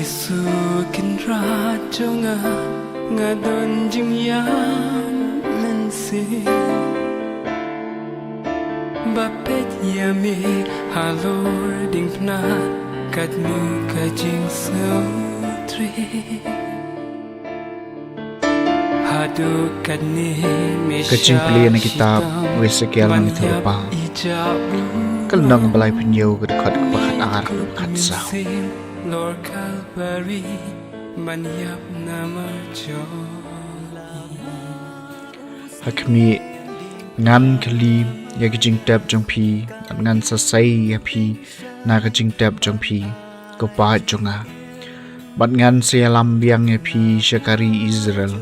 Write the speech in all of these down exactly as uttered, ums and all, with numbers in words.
Jesu Kynrad jong nga, nga don jingïam mynsiem. Ba peit ïa me halor diengphna katno ka jingsngewtrei. Haduh katne me, ka jingplie na kitab u Esekiel nongïathuhlypa, ka lynnong ba laiphew hynñiew, ka dkhot kaba khatar, khatsaw. Ha khmih, ngan kylli ïa ka jingtep jong phi, bad ngan sa sei ïa phi na ka jingtep jong phi, ko paid jong nga. Bad ngan sa ïalam biang ïa phi sha ka ri Israel.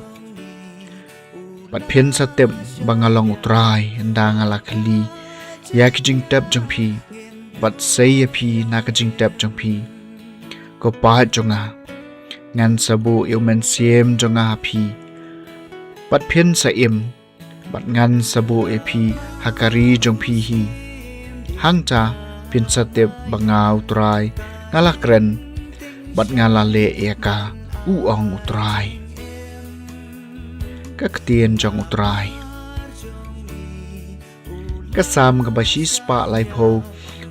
Bad phin sa tip ba nga long U Trai, ynda nga la kylli ïa ka jingtep jong phi, bad sei ïa phi na ka jingtep jong phi, ko paid jong nga. Ngan sa buh ïa U Mynsiem jong nga ha phi, bad phin sa im, bad ngan sa buh ïa phi ha ka ri jong phi hi. Hangta phin sa tip ba nga U Trai nga la kren, bad nga la leh ïa ka, u ong U Trai. Ka ktien jong U Trai. Ka Salm kaba shispah laiphew.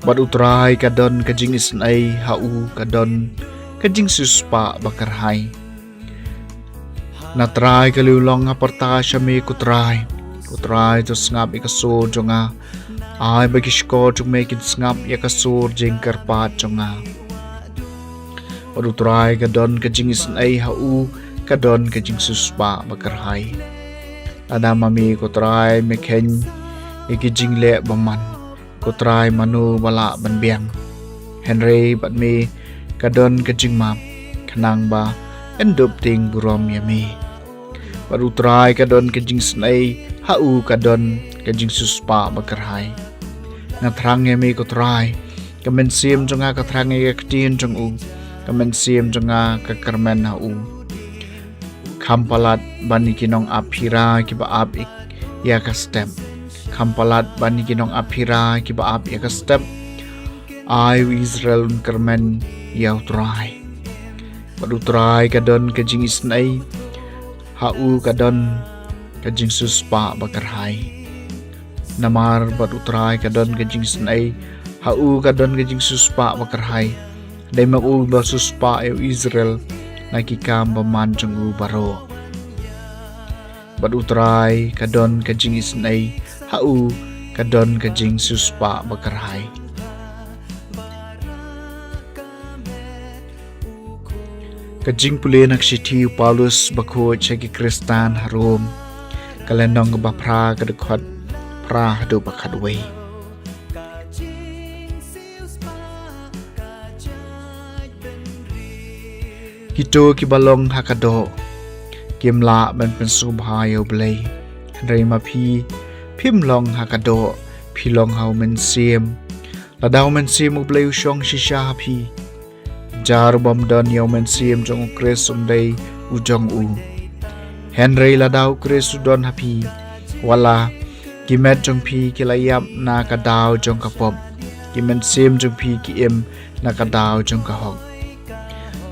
Bad U Trai ka don ka jingisynei, ha u ka don ka jingsiewspah ba kyrhai. Na trai ka liewlong ha pyrta sha me, ko Trai. Ko Trai, to sngap ïa ka sur jong nga. Ai ba ki shkor jong me kin sngap ïa ka sur jingkyrpad jong nga. Bad U Trai ka don ka jingisynei, ha u ka don ka jingsiewspah ba kyrhai. Lada ma me, ko Trai, me kheiñ ïa ki jingleh bymman, ko Trai, mano ba lah ban biang? Hynrei bad me ka don ka jingmap, khnang ba yn dup tieng burom ïa me. Bad U Trai ka don ka jingisynei, ha u ka don ka jingsiewspah ba kyrhai. Nga thrang ïa me, ko Trai. Ka mynsiem jong nga ka thrang ïa ka ktien jong u. Ka mynsiem jong nga ka kyrmen ha u. Kham palat ban ïa ki nongap phira kiba ap ïa ka step. Kham palat ban ïa ki nongap phira kiba ap ïa ka step. Ai u Israel un kyrmen ïa U Trai. Bad U Trai ka don ka jingisynei, ha u ka don ka jingsiewspah ba kyrhai. Namar bad U Trai ka don ka jingisynei, ha u ka don ka jingsiewspah ba kyrhai. Dei ma u ba siewspah ïa u Israel na ki kam bymman jong u baroh. Bad U Trai ka don ka jingisynei, ha u ka don ka jingsiewspah ba kyrhai. Ka jingpule na ka shithi u Paulus bakhuid sha ki Khristan ha Rom, ka lynnong kaba phra, ka dkhot phra haduh ba khatwei. Kito kiba long ha ka doh kim lah ban pynsngewbha ïa U Blei. Hynrei ma phi, phim long ha ka doh, phi long ha U Mynsiem. Lada U Mynsiem U Blei u shong shisha ha phi, jar u bym don ïa U Mynsiem jong U Khrist, um dei u jong u. Hynrei lada U Khrist u don ha phi, wat la ki met jong phi ki la ïap na ka daw jong ka pop, ki mynsiem jong phi ki im na ka daw jong ka hok.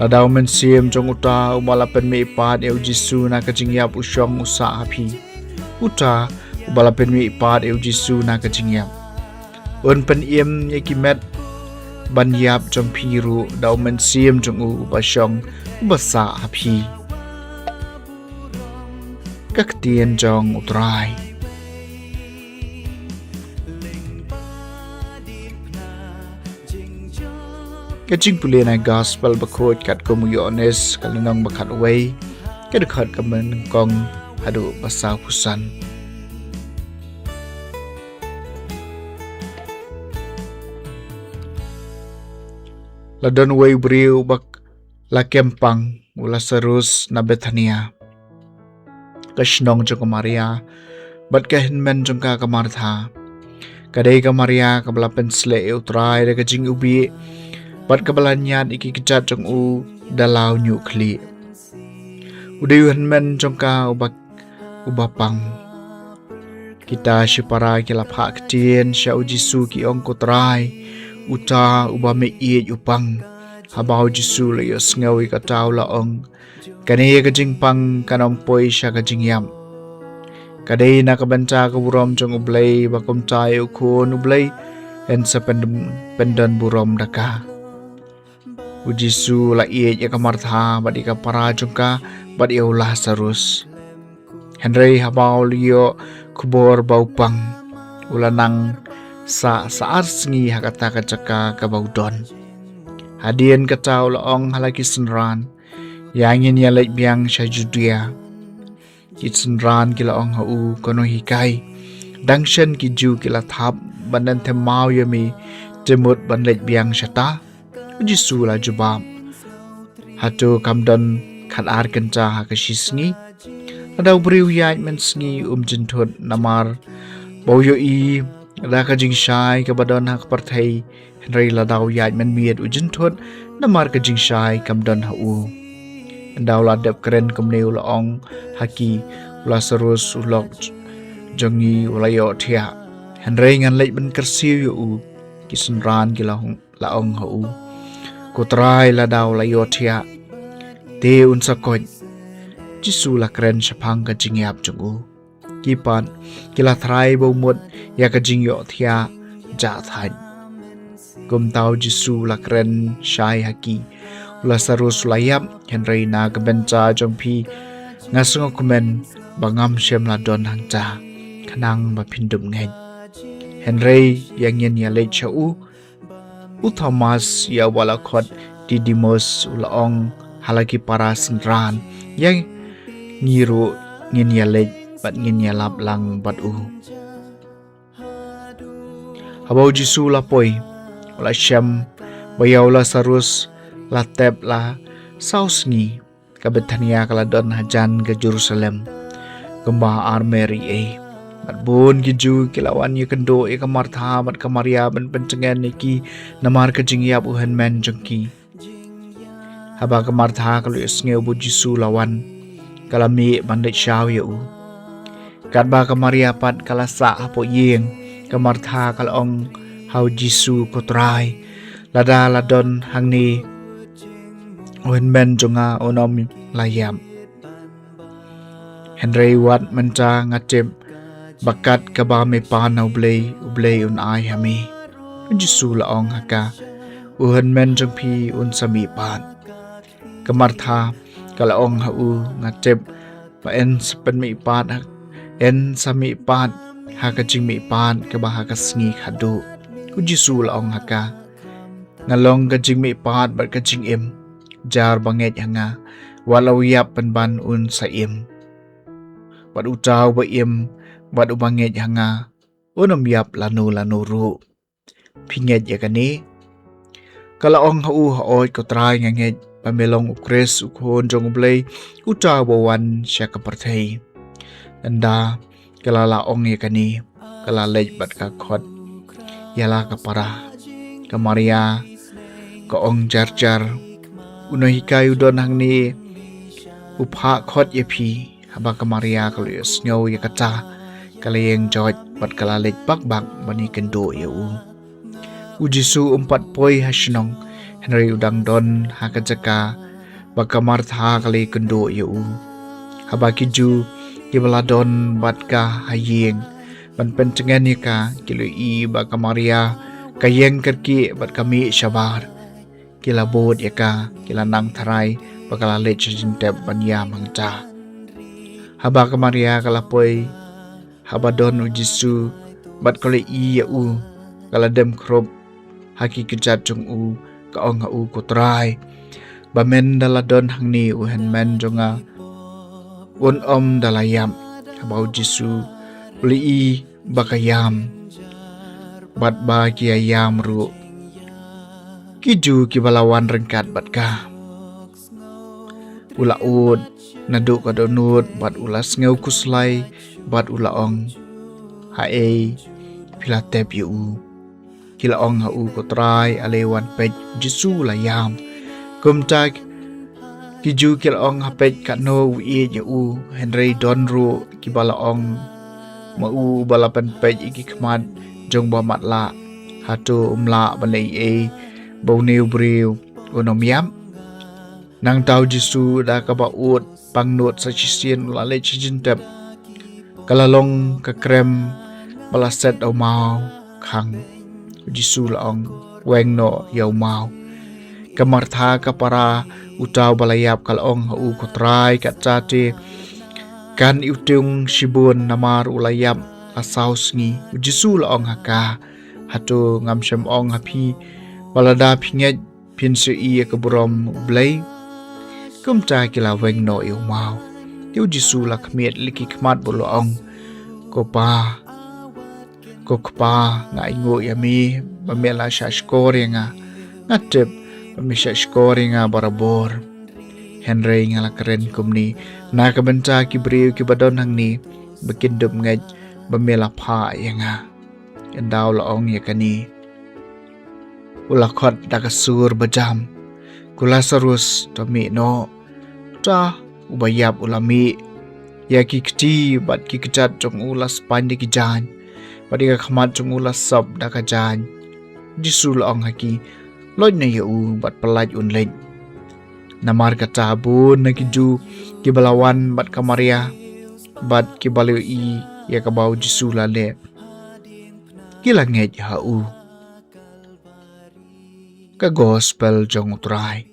Lada U Mynsiem jong uta uba la pynmihpat ïa U Jisu na ka jingïap u shong u sah ha phi, uta uba la pynmihpat ïa U Jisu na ka jingïap un pynim ïa ki met ban ïap jong phi ruh da U Mynsiem jong u uba shong uba sah ha phi. Ka ktien jong U Trai. Ka jingpule na Gospel bakhuid katkum u Ïoannis, ka lynnong ba khatwei, ka dkhot kaba nyngkong haduh ba sawphew san. La don uwei u briew ba la kem pang, u Lasarus, na Bethania, ka shnong jong ka Maria bad ka hynmen jong ka, ka Martha. Ka dei ka Maria kaba la pynsleh ïa U Trai da ka jingiwbih, bad kaba la ñiad ïa ki kjat jong u da law ñiuh khlieh. U dei u hynmen jong ka uba, uba pang. Kita shipara ki la phah ktien sha U Jisu, ki ong, Ko Trai, uta uba me ïeit u pang. Haba u Jisu u la ïohsngew ïa kata u la ong, kane ka jingpang kan ym poi sha ka jingïap. Ka dei na ka bynta ka burom jong U Blei ba kumta ïa u khun U Blei yn sa pyn-, pyndon burom da ka. U Jisu u la ïeit ïa ka Martha bad ïa ka para jong ka bad ïa u Lasarus. Hynrei haba u la ïoh khubor ba u pang, u la nang sah sa ar sngi ha kata ka jaka kaba u don. Hadien kata u la ong ha la ki synran, ïa ngin ïa leit biang sha Judia. Ki synran ki la ong ha u, ko Nonghikai, dang shen ki Jiw ki la thap ban pynthymmai ïa me, te mut ban leit biang shata? U Jisu u la jubab, hato kam don khatar kynta ha ka shi sngi? Lada u briew u ïaid mynsngi um jynthut namar ba u ïohi da ka jingshai kaba don ha ka pyrthei, hynrei lada u ïaid mynmiet u jynthut namar ka jingshai kam don ha u. Ynda u la dep kren kumne u la ong ha ki, u Lasarus u lok jong ngi u la ïohthiah, hynrei ngan leit ban kyrsiew ïa u. Ki synran ki la ong, la ong ha u, ko Trai, lada u la ïohthiah, te un sa koit. Jisu u la kren shaphang ka jingïap jong u. Ki pat ki la thrai ba u mut ïa ka jingïohthiah jahthait. Kumta u Jisu u la kren shai ha ki, u Lasarus u la ïap, hynrei na ka bynta jong phi nga sngewkmen ba ngam shym la don hangta, khnang ba phin dup ngeit. Hynrei ïa ngin ïa leit sha u. U Thomas, ïa uba la khot Didimus, u la ong ha la ki para synran, ïa ngi ruh ngin ïa leit bad ngin ïa lap lang bad u. Haba u Jisu u la poi, u la shem ba ïa u Lasarus la tep la saw sngi. Ka Bethania ka la don hajan ka Jerusalem, kumba ar mer ei ei. Bad bun ki Jiw ki la wan ïakynduh ïa ka Martha bad ka Maria ban pyntngen ïa ki namar ka jingïap u hynmen jong ki. Haba ka Martha ka la ïohsngew ba u Jisu u la wan, ka la mih ban leit shaw ïa u. Katba ka Maria pat ka la sah hapoh ïing, ka Martha ka la ong ha u Jisu, ko Trai, lada la don hangne u hynmen jong nga un ym la ïap. Hynrei wat mynta nga tip ba kat kaba me pan ha U Blei, U Blei un ai ha me. U Jisu u la ong ha ka, u hynmen jong phi un sa mih pat. Ka Martha ka la ong ha u, nga tip ba yn sa pynmih pat ha, yn sa mih pat ha ka jingmihpat kaba ha ka sngi khadduh. U Jisu u la ong ha ka, nga long ka jingmihpat bad ka jingim. Jar ba ngeit ha nga, wat la u ïap pynban un sa im. Bad uta uba im bad uba ngeit ha nga, un ym ïap lano lano ruh. Phi ngeit ïa kane? Ka la ong ha u, hooid ko Trai, nga ngeit ba me long u Khrist, u Khun jong U Blei, uta uba wan sha ka pyrthei. Ynda ka la lah ong ïa kane, ka la leit bad ka khot ïa la ka para. Ka Maria ka ong jar jar, u Nonghikai u don hangne, u phah khot ïa phi. Haba ka Maria ka la ïohsngew ïa kata, ka la ïeng joit bad ka la leit bak bak ban ïakynduh ïa u. U Jisu um pat poi ha shnong, hynrei u dang don ha ka jaka ba ka Martha ka la ïakynduh ïa u. Haba ki Jiw kiba la don bad ka ha ïing ban pyntngen ïa ka ki la ïohi ba ka Maria ka ïeng kyrkieh bad ka mih shabar. Ki la bud ïa ka, ki la nang tharai ba ka la leit sha jingtep ban ïam hangta. Haba ka Maria ka la poi haba don u Jisu bad ka la ïohi ïa u, ka la dem khrup ha ki kjat jong u, ka ong ha u, ko Trai, ba men da la don hangne u hynmen jong nga un ym da la ïap. Haba u Jisu u la ïohi ba ka ïam bad ba ki ïa ïam ruh ki Jiw kiba la wan ryngkat bad ka, u la ud naduh ka dohnud bad u la sngew khuslai bad u la ong, haei phi la tep ïa u? Ki la ong ha u, ko Trai, ale wan peit. U Jisu u la ïam. Kumta ki Jiw ki la ong, ha peit katno u ïeit ïa u. Hynrei don ruh kiba la ong, ma u uba la pynpeit ïa ki khmat jong ba matlah, hato um lah ban leh ei ei ba une u briew un ym ïap. Nangta u Jisu da kaba ud pangnud sa shisien u la leit sha jingtep. Ka la long ka krem ba la set da u maw khang. U Jisu la ong, "Weng noh ïa u maw." Ka Martha ka para uta uba la ïap ka la ong ha u, "Ko Trai, katta te kan ïoh tieng shibun namar u la ïap la saw sngi." U Jisu la ong ha ka, "Hato ngam shym ong ha phi ba lada phi ngeit phin sa ïohi ïa ka burom U Blei?" Kumta ki la weng noh ïa u maw. Te u Jisu la khmied lynti khmat bad u la ong, "Ko Pa, ko Kpa, nga ainguh ïa me ba me la shahshkor ïa nga. Nga tip ba me shahshkor ïa nga barabor. Hynrei nga la kren kumne na ka bynta ki briew kiba don hangne, ba kin dup ngeit ba me la phah ïa nga." Ynda u la ong ïa kane, u la khot da ka sur bajam, "Ko Lasarus, to mih noh." Uta uba ïap u la mih. Ïa ki kti bad ki kjat jong u la spaiñ da ki jaiñ, bad ïa ka khmat jong u la sop da ka jaiñ. Jisu la ong ha ki, "Luid noh ïa u bad pyllait un leit." Namar kata bun na ki Jiw kiba la wan bad ka Maria bad kiba la ïohi ïa kaba u Jisu la leh, ki la ngeit ha u. Ka Gospel jong U Trai.